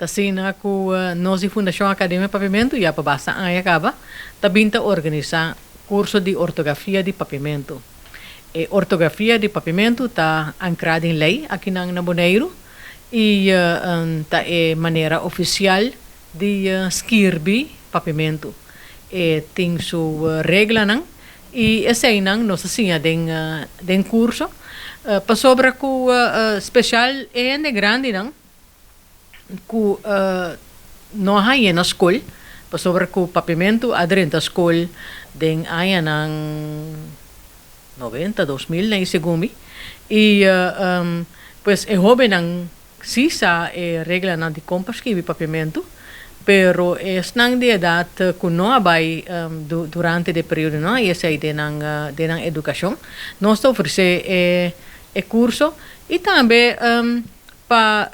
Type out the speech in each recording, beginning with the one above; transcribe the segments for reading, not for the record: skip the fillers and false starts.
Ta asina ku nos di Fundashon Akademia Papiamentu ya pa basta aña kaba ta bin ta organisá kurso di ortografia di papiamentu. E ortografia di papiamentu ta ankrá den lei akinan na Boneiru i ta e manera ofisial di skirbi papiamentu. E tin su reglanan i eseinan nos ta siña den den kurso pasobra ku spesial e hende grandinan ku no a hañ'é na skol, pasobra ku papiamentu a drenta skol den añanan 90, 2000 na segun mi, i pues e hóbennan sí sa e reglanan di kon pa skibi papiamentu, pero esnan di edat ku no a bai durante di e periodo no a esei den nan edukashon. Nos ta ofresé e kurso i tambe pa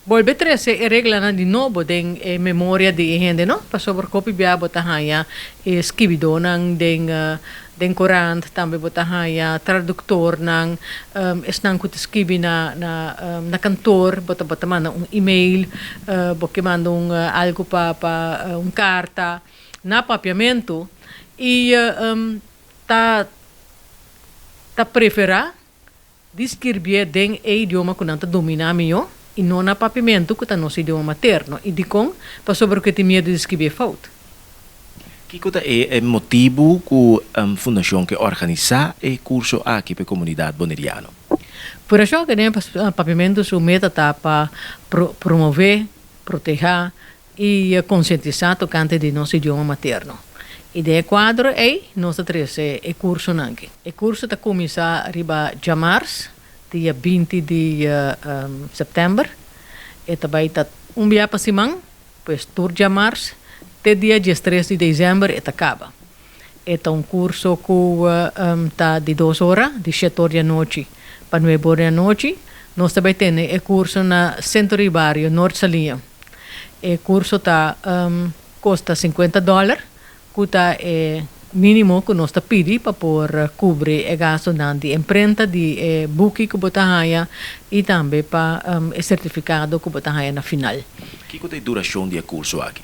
bolbe trese e reglanan di nobo den e memoria di e hende, no? Pasobra hopi bia bo ta haña e skibidónan den korant, tambe bo ta haña traduktornan, esnan ku ta skibi na kantor, bo ta manda un email, bo ke manda un algu pa un karta na papiamentu i ta preferá di skirbié den e idioma ku nan ta dominá mihó i no na papiamentu, ku ta nos idioma materno. I dikon? Pasobra ku e tin miedu di skibié fout. Kiko ta e motibu ku fundashon ke organisá e kurso aki pa e komunidat boneriano? Fundashon Akademia Papiamentu su meta ta pa promové, protehá i konsientisá tokante di nos idioma materno. I den e kuadro ei nos ta trese e kursonan aki. E kurso ta kuminsá riba djamars, dia 20 di sèptèmber. E ta bai ta un bia pa siman, pues tur djamars, te dia 13 di desèmber e ta kaba. E ta un kurso ku ta di 2 ora, di 7 or di anochi pa 9 or di anochi. Nos ta bai tene e kurso na Sentro di Bario Noord Saliña. E kurso ta kosta $50, ku ta e mínimo ku nos ta pidi pa por kubri e gastunan di imprenta di e buki ku bo ta haña i tambe pa e sertifikado ku bo ta haña na final. Kiko ta e durashon di e kurso aki?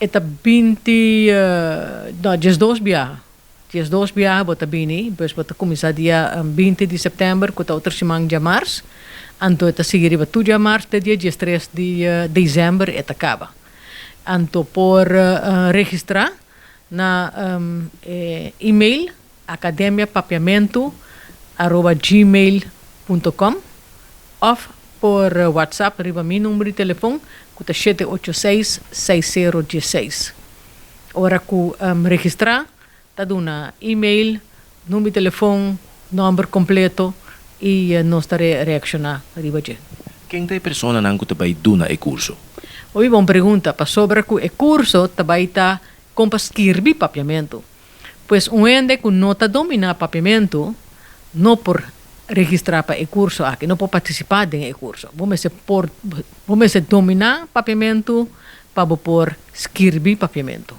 E ta 20, no, 12 biaha. 12 biaha bo ta bini, pues bo ta kuminsá dia 20 di sèptèmber, ku ta otro siman djamars, anto e ta sigui riba tur djamars te dia 13 di desèmber e ta kaba. Anto por registrá na e-mail akademiapapiamentu@gmail.com òf por WhatsApp riba mi number di telefòn, ku ta 786 6016. Ora ku registrá, ta duna e-mail, number di telefòn, nòmber kompleto i nos ta reakshoná riba dje. Ken ta e personanan ku ta bai duna e kurso? Oi, bon pregunta. Pasobra ku e kurso ta bai ta kon pa skirbi papiamentu. Pues un hende ku no ta dominá papiamentu no por registrá pa e kurso aki, no por partisipá den e kurso. Bo mester dominá papiamentu pa bo por skirbi papiamentu.